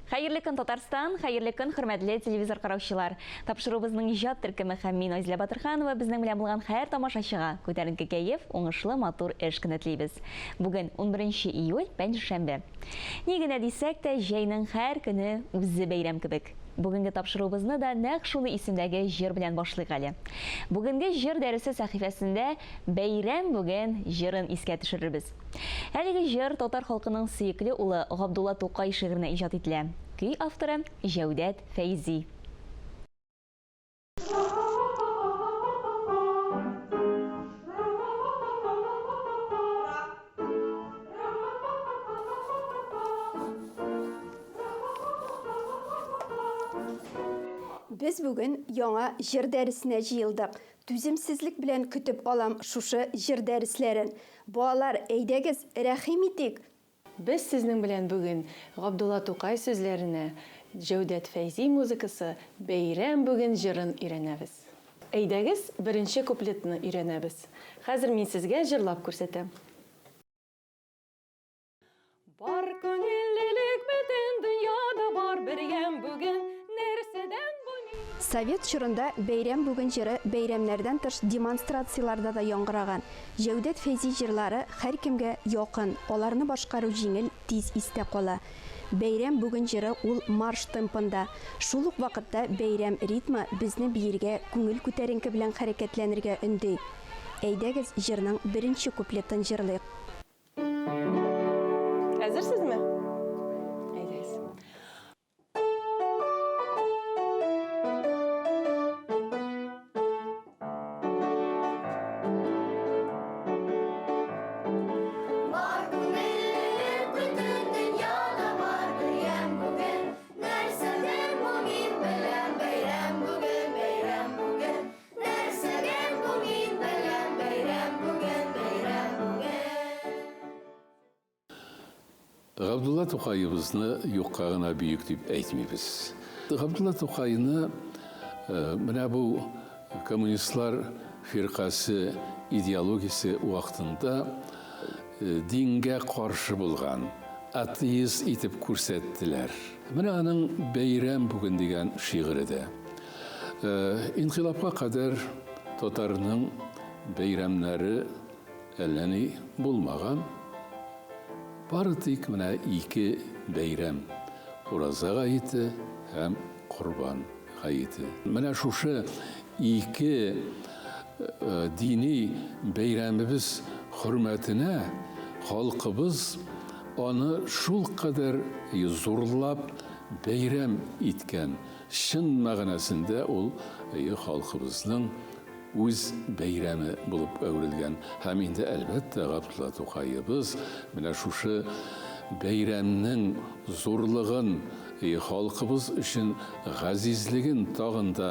Хәерле көн, Татарстан! Хәерле көн, хөрмәтле телевизор караучылар! Тапшыруыбызның иҗат төркеме һәм мин, Айзилә Батырханова, безнең белән булган һәр тамашачыга күтәренке кәеф, уңышлы, матур эш көне телибез. Бүген 11 июль, пәнҗешәмбе. Ни генә дисәк тә, җәйнең һәр көне үзе бәйрәм кебек. Бүгенге тапшыруыбызны да нәкъ шуны исемдәге җыр белән башлыйк әле. Бүгенге җыр дәресе сәхифәсендә Бәйрәм бүген җырын искә төшерербез. Әлеге җыр татар халкының сөекле улы Габдулла Тукай шигыренә иҗат ителә. Көй авторы, Җәүдәт Фәйзи. Без бүген яңа җыр дәресенә җыелдык. Түземсезлек белән көтеп алам шушы җыр дәресләрен. Балалар, әйдәгез, рәхим итик! Без сезнең белән бүген Габдулла Тукай сүзләренә Җәүдәт Фәйзи музыкасы Бәйрәм бүген җырын өйрәнәбез. Әйдәгез, беренче куплетны өйрәнәбез. Хәзер мин сезгә җырлап күрсәтәм. Бар күңеллелек бөтен дөньяда бар бер ямь бүген, нәрсәдән бу мин. Совет чорында Бәйрәм бүген җыры бәйрәмнәрдән тыш демонстрацияләрдә дә яңгыраган. Җәүдәт Фәйзи җырлары һәркемгә якын, аларны башкару җиңел, тиз истә кала. Бәйрәм бүген җыры ул марш темпында. Шул ук вакытта бәйрәм ритмы безне биергә, күңел күтәренке белән хәрәкәтләнергә өнди. Әйдәгез, җырның беренче куплетын җырлыйк. Әзерсезме? Әйдәгез. Бар күңеллелек бөтен дөньяда бар бер ямь бүген. Нәрсәдер бу мин беләм, бәйрәм бүген, бәйрәм бүген. Нәрсәдер бу мин беләм, бәйрәм бүген, бәйрәм бүген. Габдулла Тукаебызны юкка гына бөек дип әйтмибез. Габдулла Тукайны менә бу коммунистлар фиркасе идеологиясе вакытында дингә каршы булган атеист итеп күрсәттеләр. Менә аның Бәйрәм бүген дигән шигыре дә. Инкыйлабка кадәр татарның бәйрәмнәре әллә ни булмаган. Бары тик менә ике бәйрәм, Ураза гаете һәм Корбан гаете. Менә шушы ике дини бәйрәмебез хөрмәтенә халкыбыз аны шулкадәр зурлап бәйрәм иткән. Чын мәгънәсендә ул халкыбызның үз бәйрәме булып әверелгән. Һәм инде, әлбәттә, Габдулла Тукаебыз менә шушы бәйрәмнең зурлыгын, халкыбыз өчен газизлеген тагын да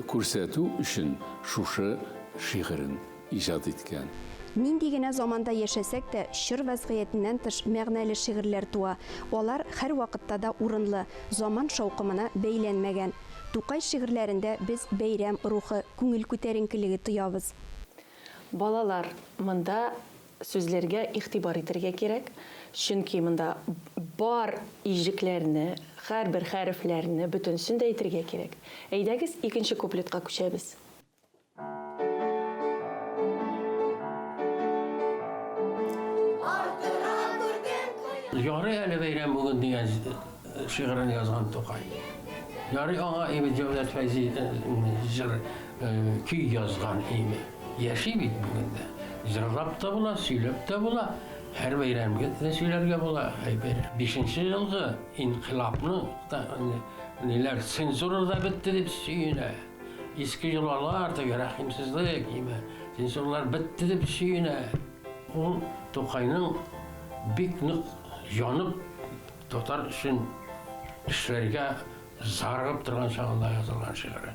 күрсәтү өчен шушы шигырен иҗат иткән. Нинди генә заманда яшәсәк тә, чор вәзгыятеннән тыш мәгънәле шигырьләр туа. Алар һәрвакытта да урынлы, заман шаукымына бәйләнмәгән. Тукай шигырьләрендә без бәйрәм рухы, күңел күтәренкелеге тоябыз. Балалар, монда сүзләргә игътибар итәргә кирәк, чөнки монда бар иҗекләрне, һәрбер хәрефләрне, бөтенесен дә әйтергә кирәк. Әйдәгез, икенче куплетка күчәбез. Ярый әле бәйрәм бүген дигән шигырен язган Тукай. Ярый аңа инде Җәүдәт Фәйзи җыр көй язган име. Яши бит бүген дә. Җырлап та була, сөйләп тә була. Һәр бәйрәмгә дә сөйләргә була. Бишенче елгы инкыйлабны ниләр цензура да бетте дип сөенә. Иске йолалар, теге рәхимсезлек, име, цензуралар бетте дип сөенә. Ул Тукайның бик нык янып татар өчен эшләргә зарыгып торган чагында язылган шигыре.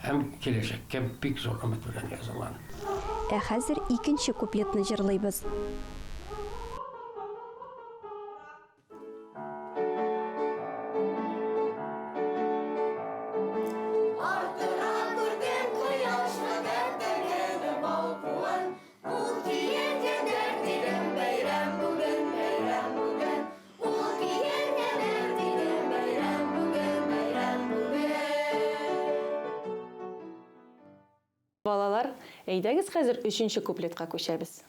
Һәм киләчәккә бик зур өмет белән язылган. Ә хәзер икенче куплетны җырлыйбыз. Арттыра күрдем кояш мәгәрдәгене балкуын, Ул киенгән дидем, бәйрәм бүген, бәйрәм бүген. Ул киенгән Балалар, әйдәгез хәзер өченче куплетка күчәбез.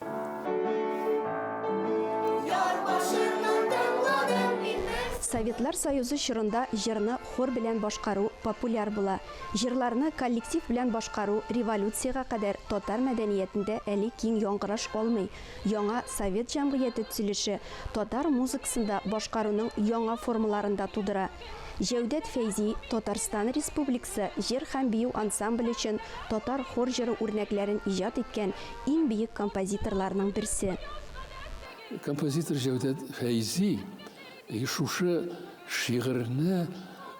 Яр башыннан тыңладым мин бер. Советлар Союзы чорында җырны хор белән башкару популяр була. Җырларны коллектив белән башкару революциягә кадәр татар мәдәниятендә әле киң яңгыраш алмый. Яңа совет җәмгыяте төзелеше татар музыкасында башкаруның яңа формаларын да тудыра. Җәүдәт Фәйзи Татарстан Республикасы җыр һәм бию ансамбле өчен татар хор җыры үрнәкләрен иҗат иткән иң бөек композиторларның берсе. Композитор Җәүдәт Фәйзи шушы шигырьне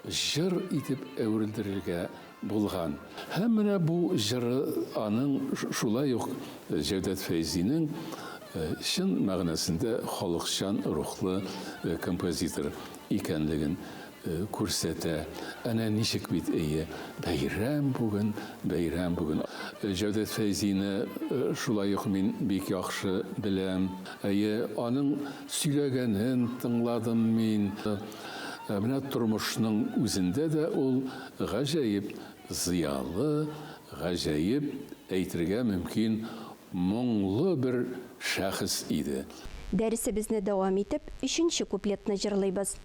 җыр итеп әверелдерергә булган. Һәм менә бу җыры аның шулай ук Җәүдәт Фәйзинең чын мәгънәсендә халыкчан рухлы композитор икәнлеген күрсәтә. Әнә ничек бит, әйе, бәйрәм бүген, бәйрәм бүген. Җәүдәт Фәйзине шулай ук мин бик яхшы беләм. Әйе, аның сөйләгәнен тыңладым мин. Менә тормышның үзендә дә ул гаҗәеп зыялы, гаҗәеп, әйтергә мөмкин, моңлы бер шәхес иде. Дәресебезне дәвам итеп, өченче куплетны җырлыйбыз.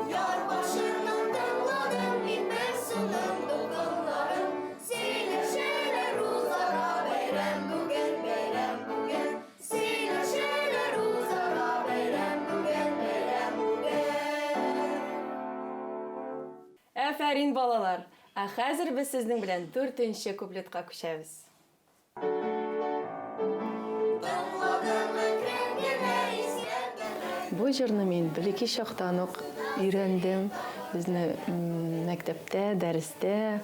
Яр башыннан тыңладым мин бер суның дулкыннарын, Сөйләшәләр үзара, бәйрәм бүген, бәйрәм бүген. Сөйләшәләр үзара, бәйрәм бүген, бәйрәм бүген. Афәрин, балалар! Ә хәзер без сезнең белән дүртенче куплетка күчәбез. Тыңладым әкрен генә искәргәндәй. Бу җырны мин бәләкәй чактан ук өйрәндем. Безне мәктәптә, дәрестә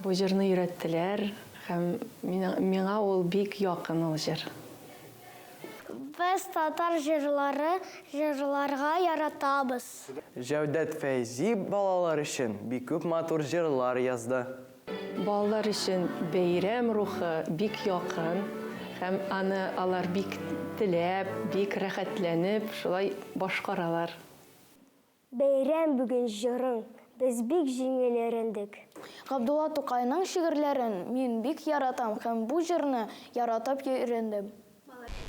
бу җырны өйрәттеләр һәм миңа ул бик якын ул җыр. Без татар җырлары җырларга яратабыз. Җәүдәт Фәйзи балалар өчен бик күп матур җырлар язды. Балалар өчен бәйрәм рухы бик якын һәм аны алар бик теләп, бик рәхәтләнеп шулай башкаралар. Бәйрәм бүген җырын без бик җиңел өйрәндек. Габдулла Тукайның шигырьләрен мин бик яратам һәм бу җырны яратып өйрәндем.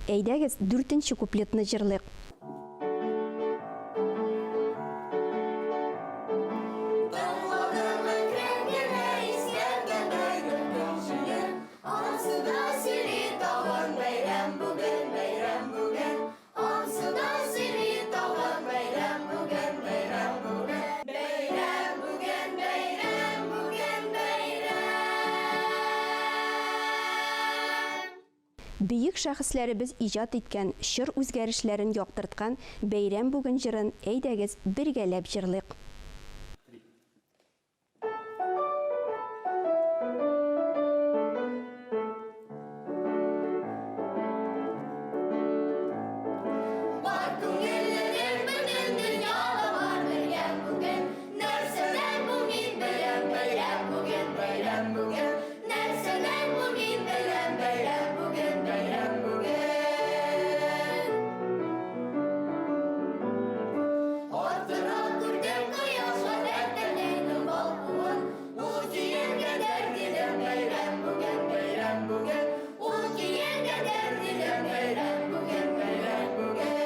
Әйдәгез, дүртенче куплетны җырлыйк. Тыңладым әкрен генә искәргәндәй дулкын җилен, Ансы да сөйли тагын бәйрәм бүген, бәйрәм бүген. Ансы да сөйли тагын бәйрәм бүген, бәйрәм бүген. Бәйрәм бүген, бәйрәм бүген, бәйрәм. Бөек шәхесләребез иҗат иткән, чор үзгәрешләрен яктырткан Бәйрәм бүген җырын, әйдәгез, бергәләп җырлыйк. Бар күңеллелек бөтен дөньяда бар бергә бүген. Нәрсәдән бу мин беләм, бәйрәм бүген, бәйрәм бүген. Нәрсәдән бу мин беләм, бәйрәм бүген, бәйрәм бүген. Артыграк күрдем кояш гадәттәгенең балкуын. Ул киенгә дәрдидем, бәйрәм бүген, бәйрәм бүген. Ул киенгә дәрдидем, бәйрәм бүген, бәйрәм бүген.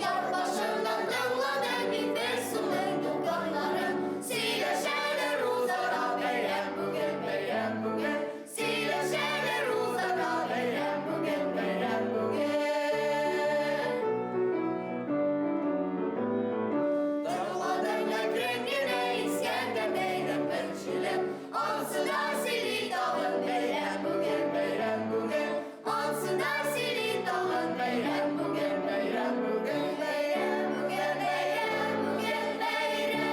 Яр башыннан тыңладым мин бер суның дулкыннарын. Сөйләшәләр үзара, бәйрәм бүген, бәйрәм бүген. Сөйләшәләр үзара, бәйрәм бүген, бәйрәм бүген. Тыңладым әкрен генә искәнгәндәй дулкын җилен. Ансы да сөйли тагын, бәйрәм бүген, бәйрәм бүген. Ансы да сөйли тагын, бәйрәм бүген, бәйрәм бүген, бәйрәм бүген, бәйрәм бүген, бәйрәм.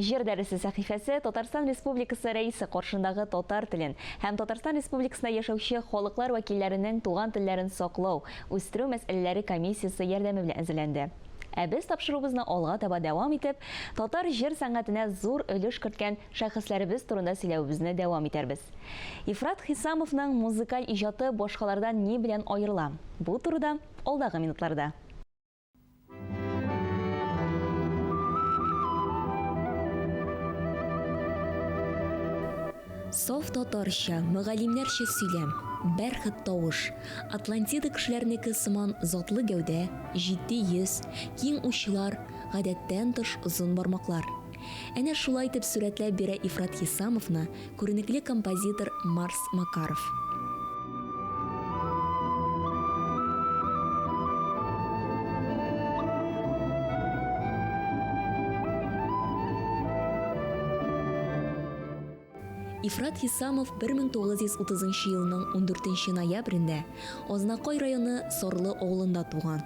Җыр дәресе сәхифәсе Татарстан Республикасы Рәисе каршындагы татар телен һәм Татарстан Республикасында яшәүче халыклар вәкилләренең туган телләрен саклау, үстерү мәсьәләләре комиссиясе ярдәме белән әзерләнде. Ә без тапшыруыбызны алга таба дәвам итеп, татар җыр сәнгатенә зур өлеш керткән шәхесләребез турында сөйләвебезне дәвам итәрбез. Ифрат Хисамовның музыкаль иҗаты башкалардан ни белән аерыла? Бу турыда алдагы минутларда. Саф татарча, мөгаллимнәрчә сөйләм, бәрхет тавыш, Атлантида кешеләренеке сыман затлы гәүдә, җитди йөз, киң учлар, гадәттән тыш озын бармаклар. Әнә шулай итеп сурәтләп бирә Ифрат Хисамовны күренекле композитор Марс Макаров. Ифрат Хисамов 1930 елның 14 ноябрендә Азнакай районы Сарлы авылында туган.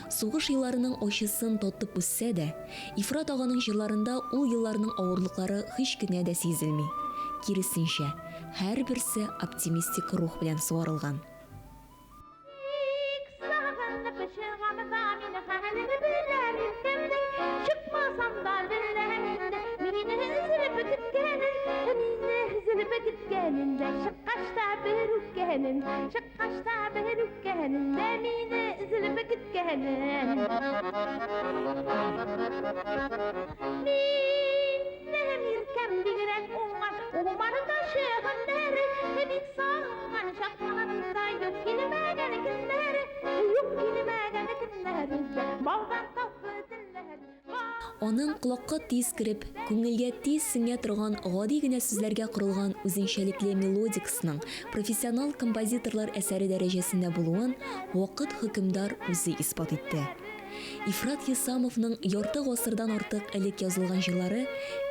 Сугыш елларының ачысын татып үссә дә, Ифрат аганың җырларында ул елларның авырлыклары һич кенә дә сизелми. Киресенчә, һәрберсе оптимистик рух белән сугарылган. Бик сагынып чыгам да мин хәлен беләм иркәмнең, чыкмасам да беләм инде мине өзелеп көткәнен, мине өзелеп көткәнен дә, чыккач та бер үпкәнен, чыккач та бер үпкәнен дә мине өзелеп көткәнен. Минем иркәм бигрәк уңган, умарта чыгымнары, бик сагынган чакларында юк килмәгән көннәре, юк килмәгән көннәре, балдан татлы телләре. Аның колакка тиз кереп, күңелгә тиз сеңә торган гади генә сүзләргә корылган үзенчәлекле мелодикасының профессионал композиторлар әсәре дәрәҗәсендә булуын вакыт хөкемдар үзе исбат итте. Ифрат Хисамовның ярты гасырдан артык элек язылган җырлары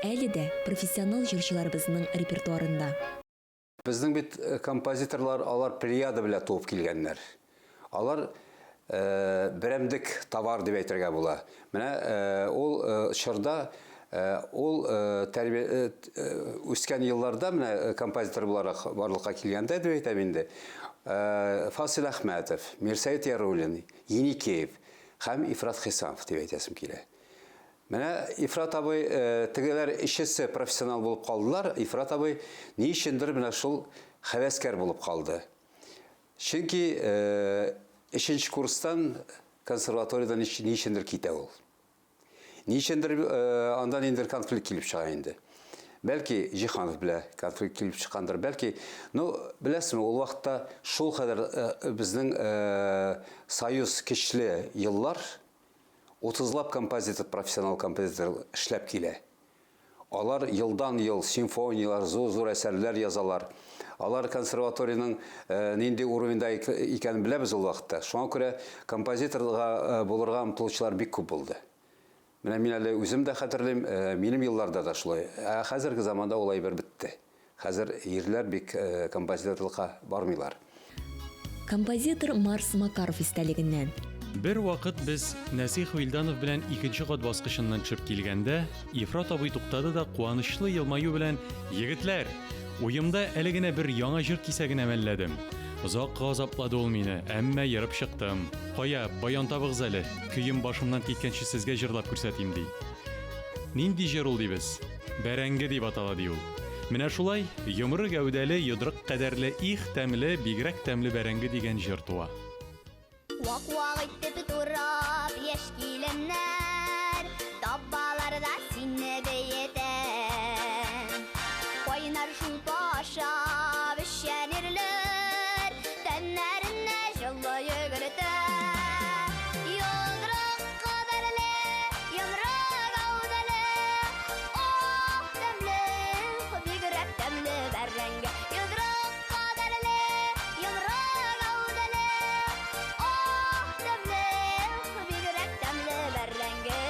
әле дә профессионал җырчыларыбызның репертуарында. Безнең бит композиторлар алар плеяда белән туып килгәннәр. Алар берәмдек товар дип әйтергә була. Менә ул чорда ул тәрбия үскән елларда менә композитор буларак барлыкка килгәндә дип әйтәм инде. Фасил Әхмәтов, Мирсәет Яруллин, Еникеев һәм Ифрат Хисамов дип әйтәсем килә. Менә Ифрат абый, тегеләр өчесе профессионал булып калдылар, Ифрат абый ни өчендер менә шул хәвәскәр булып калды. Чөнки өченче курстан консерваториядән ни өчендер китә ул. Ни өчендер анда ниндидер конфликт килеп чыга инде. Бәлки Җиһанов белән конфликт килеп чыккандыр, бәлки, ну, беләсезме, ул вакытта шул кадәр безнең союз көчле еллар, Утызлап композитор, профессионал композитор эшләп килә. Алар елдан-ел симфонияләр, зур-зур әсәрләр язалар. Алар консерваториянең нинди уровеньда икәнен беләбез ул вакытта. Шуңа күрә композиторга булырга омтылучылар бик күп булды. Менә мин әле үзем дә хәтерлим, минем елларда да шулай. Ә хәзерге заманда ул әйбер бетте. Хәзер ирләр бик композиторлыкка бармыйлар. Композитор Марс Макаров истәлегеннән. Бер вакыт без Нәсих Вилданов белән икенче кат баскычыннан төшеп килгәндә, Ифрат абый туктады да куанычлы елмаю белән, Егетләр! Уемда әле генә бер яңа җыр кисәген әмәлләдем. Озак газаплады ул мине, әмма ерып чыктым. Кая, баян табыгыз әле, көем башымнан киткәнче сезгә җырлап күрсәтим, ди. Нинди җыр ул, дибез. Бәрәңге дип атала, ди ул. Менә шулай, йомры гәүдәле, йодрык кадәрле, их, тәмле, бигрәк тәмле бәрәңге дигән җыр туа. Вак-вак итеп турап яшь киленнәр Табалар да сине биетә. Кайнар шулпа ашап эчән ирләр Тәннәренә җылы йөгертә. Йодрык кадәрле, йомры гәүдәле, Ах, тәмле, бигрәк тәмле бәрәңге. Йодрык кадәрле, йомры гәүдәле, Ах, тәмле, бигрәк тәмле бәрәңге.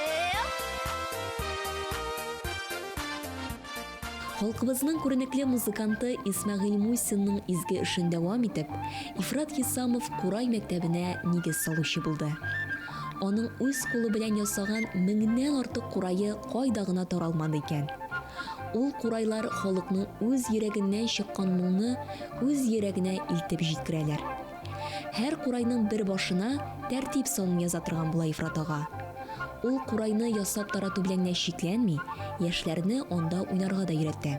Халкыбызның күренекле музыканты Исмәгыйль Мусинның изге эшен дәвам итеп, Ифрат Хисамов Курай мәктәбенә нигез салучы булды. Аның үз кулы белән ясаган меңнән артык курае кайда гына таралмады икән? Ул курайлар халыкның үз йөрәгеннән чыккан моңны үз йөрәгенә илтеп җиткерәләр. Һәр курайның бер башына тәртип санын яза торган була Ифрат ага. Ул курайны ясап тарату белән генә чикләнми, яшьләрне анда уйнарга да өйрәтә.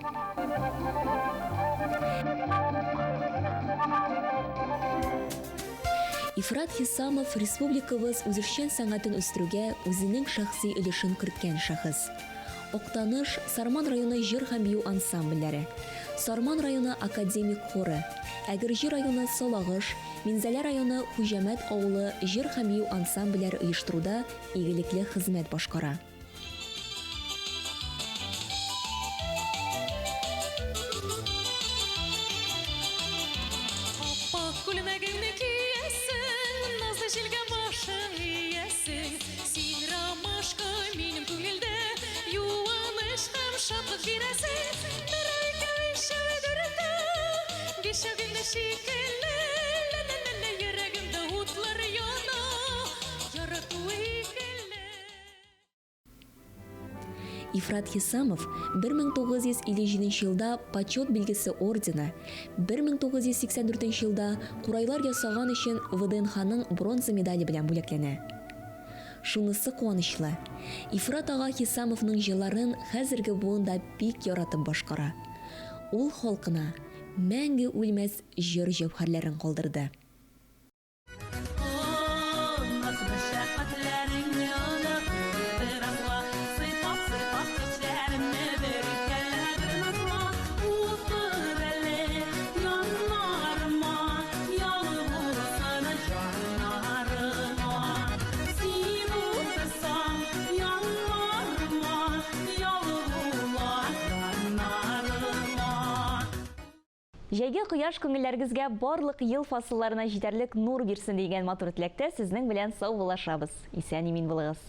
Ифрат Хисамов республикабыз үзешчән сәнгатен үстерүгә үзенең шәхси өлешен керткән шәхес. Актаныш, Сарман районы җыр һәм бию ансамбльләре, Сарман районы академик хоры, Әгерҗе районы Салагыш, Минзәлә районы Хуҗәмәт авылы җыр һәм бию ансамбльләре оештыруда игелекле хезмәт башкара. Ап-ак күлмәгеңне киясең, Назлы җилгә башың иясең. Син ромашка минем күңелдә, Юаныч һәм шатлык бирәсең. Берәү, икәү, өчәү, дүртәү, Бишәү генә шикелле, Лә-лә-лә-лә, йөрәгемдә утлар яна, Ярату икеле. Ифрат Хисамов 1957 елда Почет билгесе ордены, 1984 елда курайлар ясаган өчен ВДНХның бронза медале белән бүләкләнә. Шунысы куанычлы, Ифрат ага Хисамовның җырларын хәзерге буын да бик яратып башкара. Ул халкына мәңге үлмәс җыр җәүһәрләрен калдырды. Җәйге кояш күңелләрегезгә барлык ел фасылларына җитәрлек нур бирсен дигән матур теләктә сезнең белән саубуллашабыз. Исән-имин булыгыз.